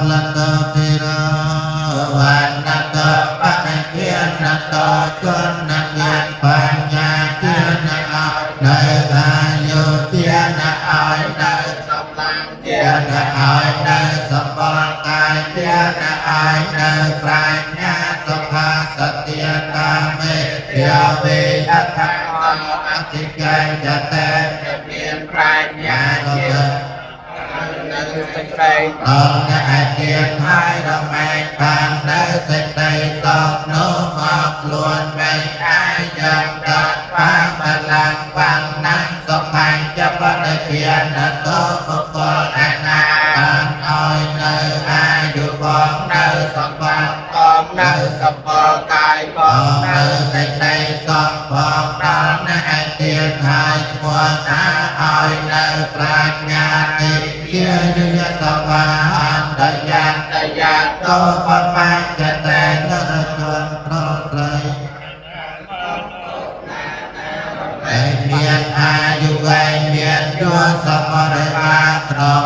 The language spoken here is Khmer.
លតភិរវណ្ណតបនិព្វានតជនមានបញ្ញាជាណអនៅអាយុជាណឲ្យនៅ កម្លាំង ជាណឲ្យនៅសម្បល់កាយជាណឲ្យនៅប្រាជ្ញាសុខាសតិតាមេយាវេអដ្ឋអតិកេចតេ មានប្រាជ្ញាជានៅសេចក្តី ដល់អ្នកឯទៀតហើយរមែងបាននៅសេចក្តីសោកនោះមកខ្លួនវិញអាយយ៉ាងដល់បានបលាំងបានណាំងសុខាញចបនិព្វានតោបុគ្គលឯណាបានឲ្យនៅអាយុបងនៅសម្បត្តិ ផងនៅសម្បល់កាយផ បង ង នៅ នៅ សេចក្តីសោកផងដល់អ្នកឯទៀតហើយឈ្មោះថាឲ្យនៅប្រាជ្ញាតិជាយុយសវាអន្តយាន តយា តោបបញ្ចតេនរជនប្រត្រៃឯមានអាយុវែងមានយុសមរិបាក្នុង